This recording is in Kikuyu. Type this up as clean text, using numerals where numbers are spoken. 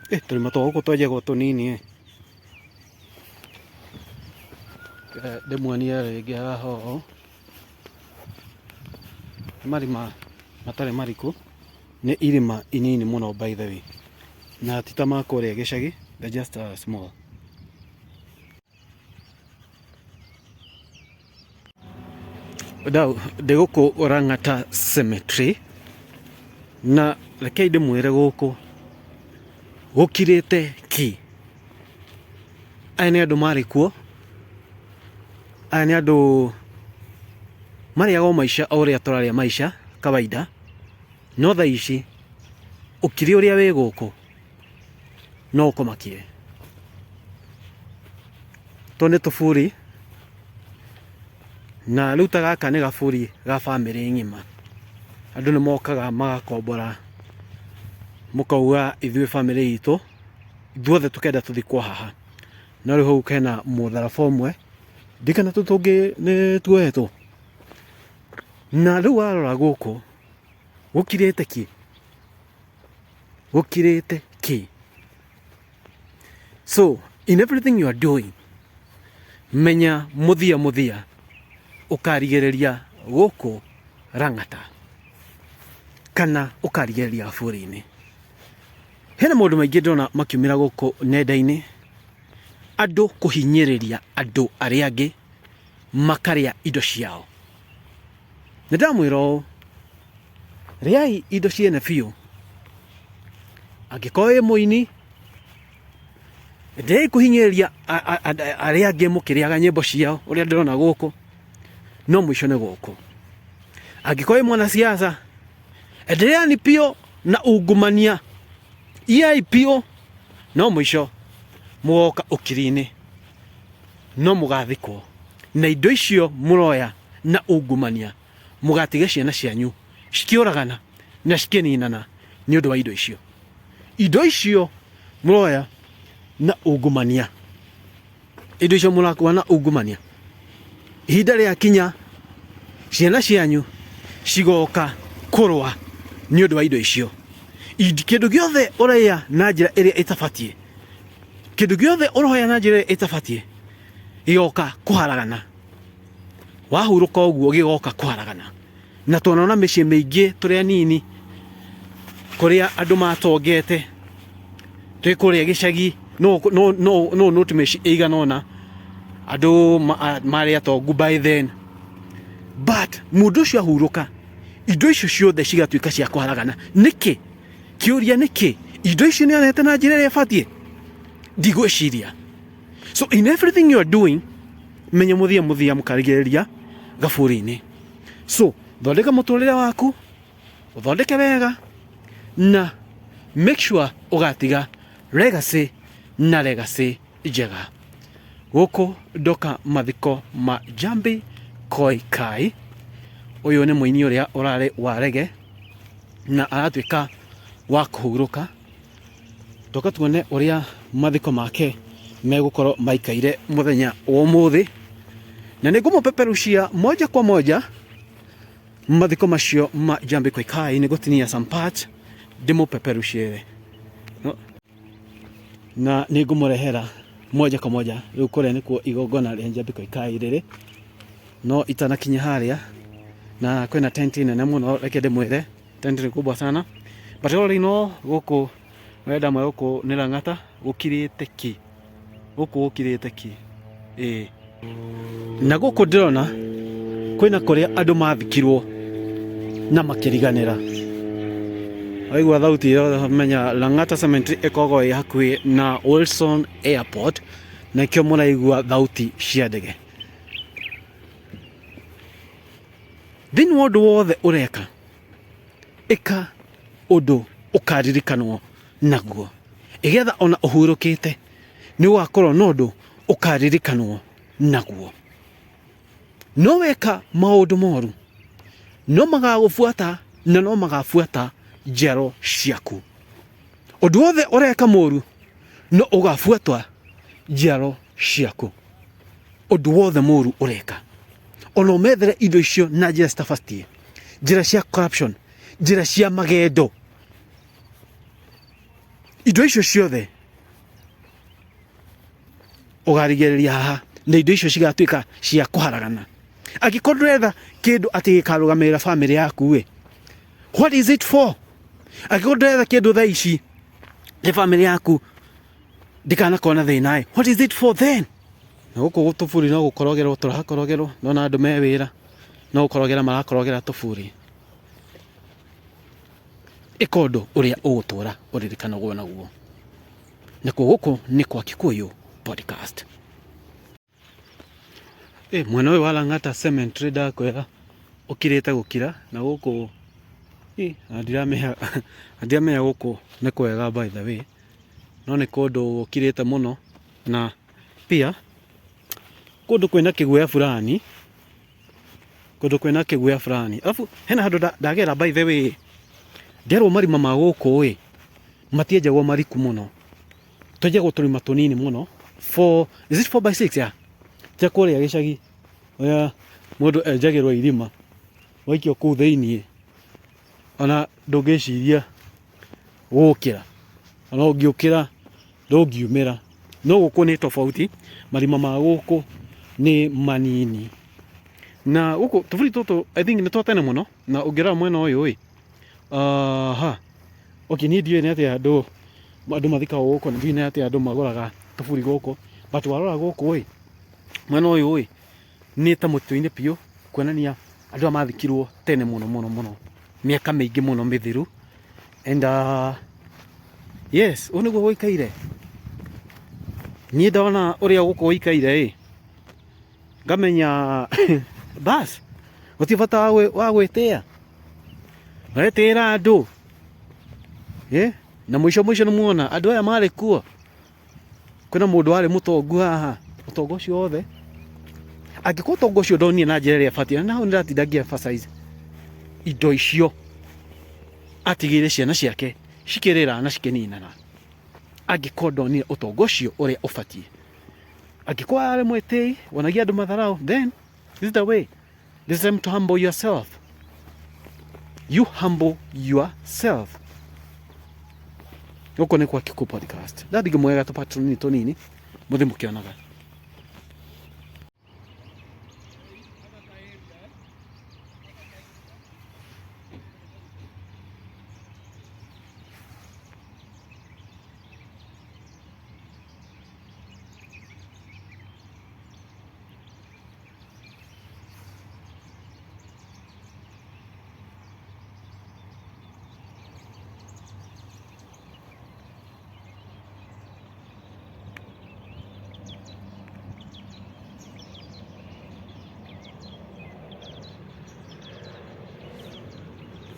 Tũrima twa gũkũ twenjagwo tũnini ĩ. Ndĩmuonie rĩngĩ haha ũũ, nĩ marima matarĩ mariku, nĩ irima inini mũno by the way, na ti ta ma kũrĩa gĩcagi, they're just small. Ndau ndĩ gũkũ Lang'ata Cemetery, na rekei ndĩmwĩre gũkũ gũkirĩte ki. Aya nĩ andũ marĩ kuo, aya nĩ andũ marĩaga o maica o ũrĩa tũrarĩa maica kawaida, no thaa ici ũkiri ũrĩa wĩ gũkũ no ũkũmakie. Tũtũ nĩ tũburi, na rĩu ta gaka nĩ gaburi ga bamĩrĩ ng'ima. Andũ nĩ mokaga magakombora, mũkauga ithuĩ bamĩrĩ itũ, ithuothe tũkenda tũthikwo haha. No rĩu hau hena mũtharaba ũmwe, ndiũĩ kana tũtũ tũngĩ nĩ tuoetwo. Na rĩu warora gũkũ, gũkirĩte ki, gũkirĩte ki. So in everything you are doing, menya mũthia mũthia ũkarigĩrĩria gũkũ Lang'ata kana ũkarigĩrĩria bũrũri-inĩ. Hena maũndũ maingĩ ndĩrona makiumĩra gũkũ nenda-inĩ, andũ kũhinyĩrĩria andũ arĩa angĩ makarĩa indo ciao. Nĩ ndamwĩra ũũ, rĩai indo ciene biũ. Angĩkorwo wĩ mũini, endereai kũhinyĩrĩria arĩa angĩ mũkĩrĩaga nyĩmbo ciao ũrĩa ndĩrona gũkũ, no mũico nĩ gũkũ. Angĩkorwo wĩ mwanasiasa, endeleani biũ na ungumania, iyai biũ, no mũico mũgoka ũkiri-inĩ, no mũgathikwo na indo icio mũroya na ungumania, mũgatiga ciana cianyu cikĩũragana na cikĩninana nĩ ũndũ wa indo icio. Indo icio mũroya na ungumania, indo icio mũrakua na ungumania, ihinda rĩakinya ciana cianyu cigoka kũrũa nĩ ũndũ wa indo icio. Kĩndũ gĩothe ũraiya na njĩra ĩrĩa ĩtabatiĩ, kĩndũ gĩothe ũroya na njĩra ĩrĩa ĩtabatiĩ, gĩgoka kũharagana. Wahurũka ũguo gĩgoka kũharagana. Na twanona mĩciĩ mĩingĩ tũrĩ anini, kũrĩa andũ matongete, twĩ kũrĩa gĩcagi, no no no no note mĩciĩ ĩigana ũna, andũ marĩ atongu by then. But mũndũ ũcio ahurũka, indo icio ciothe cigatuĩka cia kũharagana. Nĩkĩ? Kĩũria nĩkĩ? Indo icio nĩ onete na njĩra ĩrĩa ĩbatiĩ? Ndigwĩciria. So in everything you are doing, menya mũthia mũthia mũkarigĩrĩria gaburi-inĩ. So thondeka mũtũrĩre waku, ũthondeke wega na make sure ũgatiga legacy na legacy njega. Gũkũ ndoka mathiko ma Njambi Koikai, ũyũ nĩ mũini ũrĩa ũrarĩ wa rege na aratuĩka wa kũhurũka. Toka tuone ũrĩa mathiko make megũkorwo maikaire mũthenya wa ũmũthĩ, na nĩ ngũmũpeperucia moja kwa moja mathiko macio ma Njambi Koikai, nĩ ngũtinia some part ndĩmũpeperuciere no, na nĩ ngũmũrehera moja kwa moja. Rĩu kũrĩa nĩkuo igongona rĩa Njambi Koikai rĩrĩ, no itanakinya harĩa na kwĩna tenti nene mũno, reke ndĩmwĩre tent ni kubwa sana but all in all gũkũ wenda mwe gũkũ nĩ Lang'ata gũkirĩte ki, gũkũ gũkirĩte ki ĩĩ. Na gũkũ ndĩrona kwĩna kũrĩa andũ mathikirwo na makĩriganĩra. Waigua thauti ĩyo menya Lang'ata Cemetery ĩkoragwo ĩ hakuhĩ na Wilson Airport, na nĩkĩo mũraigua thauti cia ndege. Thĩinĩ wa ũndũ wothe ũreka, ĩka ũndũ ũkaririkanwo naguo, ĩgetha ona ũhurũkĩte nĩ ũgakorwo na ũndũ ũkaririkanwo naguo. No weka maũndũ moru, no magagũbuata na no magabuata njiaro ciaku. Ũndũ wothe ũreka mũru, no ũgabuatwa njiaro ciaku. Ũndũ wothe mũru ũreka, ona ũmethere indo icio na njĩra citabatiĩ, njĩra cia corruption, njĩra cia magendo. Indo icio ciothe ũgarigĩrĩria haha na indo icio cigatuĩka cia kũharagana. Angĩkorwo ndũretha kĩndũ atĩ gĩkarũgamĩrĩra bamĩrĩ yaku ĩ, what is it for? Angĩkorwo ndũretha kĩndũ thaa ici nĩ bamĩrĩ yaku ndĩkanakorwo na thĩna ĩ, what is it for then? Na gũkũ tũburi no gũkorogerwo tũrakorogerwo, ndona andũ me wĩra no gũkorogera marakorogera tũburi. Ĩka ũndũ ũrĩa ũgũtũra ũririkanagwo naguo. Nakuo gũkũ nĩ kwa Kikuyu Podcast. Ĩ, mwena ũyũ wa Lang'ata Cemetery ndakwĩra ũkirĩte gũkira na gũkũ ĩ, na ndiramenya ndiramenya gũkũ nĩ kwega by the way, no nĩ kũndũ gũkirĩte mũno na pia kũndũ kwĩna kĩguoya fulani, kũndũ kwĩna kĩguoya fulani. Alafu hena handũ ndagera by the way, nderwo marima ma gũkũ ĩ, matienjagwo mariku mũno, twenjagwo tũrima tũnini mũno, four, is it 4 by 6? Yeah. Tia kũrĩa gĩcagi ũrĩa mũndũ enjagĩrwo irima waikio kũu thĩiniĩ ona ndũngĩciria gũkĩra, ona ũngĩũkĩra ndũngiumĩra. No gũkũ nĩ tofauti, marima ma gũkũ nĩ manini. Na gũkũ tũburi tũtũ I think nĩ twa tene mũno, na ũngĩrora mwena ũyũ ĩ, aha, okay niĩ ndiũĩ nĩ atĩa andũ andũ mathikagwo gũkũ, ndiũĩ nĩ atĩa andũ magũraga tũburi gũkũ, but warora gũkũ ĩ, mwena ũyũ ĩ, nĩ ta mũtitũ-inĩ biũ, kuonania andũ aya mathikirwo tene mũno mũno mũno, mĩaka mĩingĩ mũno mĩthiru. And yes, ũũ nĩguo gũikaire. Niĩ ndona ũrĩa gũkũ gũikaire ĩ, ngamenya bas, gũtirĩ bata wa gwĩtĩa. Ũretĩĩra andũ na mũico mũico nĩ muona andũ aya marĩ kuo. Kwĩna mũndũ warĩ mũtongu haha, ũtonga ũcio wothe, angĩkorwo ũtonga ũcio ndonire na njĩra ĩrĩa ĩbatiĩ, na hau nĩndĩratinda ngĩ emphasize indo icio atigĩire ciana ciake cikĩrĩra na cikĩninana, angĩkorwo ndonire ũtonga ũcio ũrĩa ũbatiĩ. Angĩkorwo arĩ mwĩtĩi, wonagia andũ matharaũ, then this is the way. This is time to humble yourself. You humble yourself. Gũkũ nĩ kwa Kikuyu Podcast. Ndathi ngĩmwega tũpatũ tũnini tũnini mũthĩ mũkĩonaga.